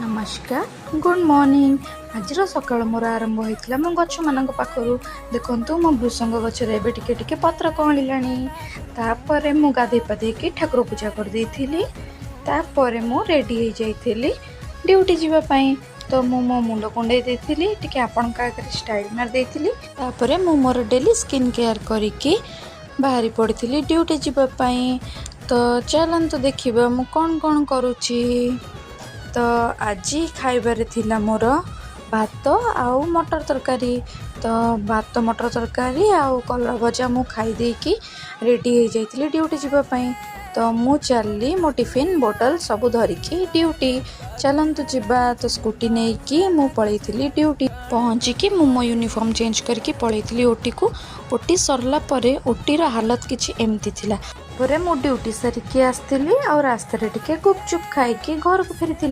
ନମସ୍କାର, good morning. ଆଜିର ସକାଳ ମୋର ଆରମ୍ଭ ହୋଇଥିଲା ମୋ ଗଛମାନଙ୍କ ପାଖରୁ। ଦେଖନ୍ତୁ, ମୋ ଭୃସଙ୍ଗ ଗଛରେ ଏବେ ଟିକେ ଟିକେ ପତ୍ର କଅଁଳିଲାଣି। ତାପରେ ମୁଁ ଗାଧେଇ ପାଧେଇକି ଠାକୁର ପୂଜା କରିଦେଇଥିଲି। ତାପରେ ମୁଁ ରେଡ଼ି ହେଇଯାଇଥିଲି ଡ୍ୟୁଟି ଯିବା ପାଇଁ। ତ ମୁଁ ମୋ ମୁଣ୍ଡ କୁଣ୍ଡେଇ ଦେଇଥିଲି, ଟିକେ ଆପଣଙ୍କ ଆଗରେ ଷ୍ଟାଇଲ୍ ମାରି ଦେଇଥିଲି। ତାପରେ ମୁଁ ମୋର ଡେଲି ସ୍କିନ୍ କେୟାର କରିକି ବାହାରି ପଡ଼ିଥିଲି ଡ୍ୟୁଟି ଯିବା ପାଇଁ। ତ ଚାଲନ୍ତୁ ଦେଖିବା ମୁଁ କ'ଣ କ'ଣ କରୁଛି। ତ ଆଜି ଖାଇବାରେ ଥିଲା ମୋର ଭାତ ଆଉ ମଟର ତରକାରୀ। ତ ଭାତ, ମଟର ତରକାରୀ ଆଉ କଲରା ଭଜା ମୁଁ ଖାଇ ଦେଇକି ରେଡ଼ି ହେଇଯାଇଥିଲି ଡ୍ୟୁଟି ଯିବା ପାଇଁ। ତ ମୁଁ ଚାଲିଲି ମୋ ଟିଫିନ୍, ବୋଟଲ ସବୁ ଧରିକି ଡ୍ୟୁଟି। ଚାଲନ୍ତୁ ଯିବା। ତ ସ୍କୁଟି ନେଇକି ମୁଁ ପଳେଇଥିଲି ଡ୍ୟୁଟି। ପହଞ୍ଚିକି ମୁଁ ମୋ ୟୁନିଫର୍ମ ଚେଞ୍ଜ କରିକି ପଳେଇଥିଲି ଓଟିକୁ। ଓଟି ସରିଲା ପରେ ଓଟିର ହାଲତ କିଛି ଏମିତି ଥିଲା। ପରେ ମୁଁ ଡ୍ୟୁଟି ସାରିକି ଆସିଥିଲି ଆଉ ରାସ୍ତାରେ ଟିକେ ଗୁପଚୁପ୍ ଖାଇକି ଘରକୁ ଫେରିଥିଲି।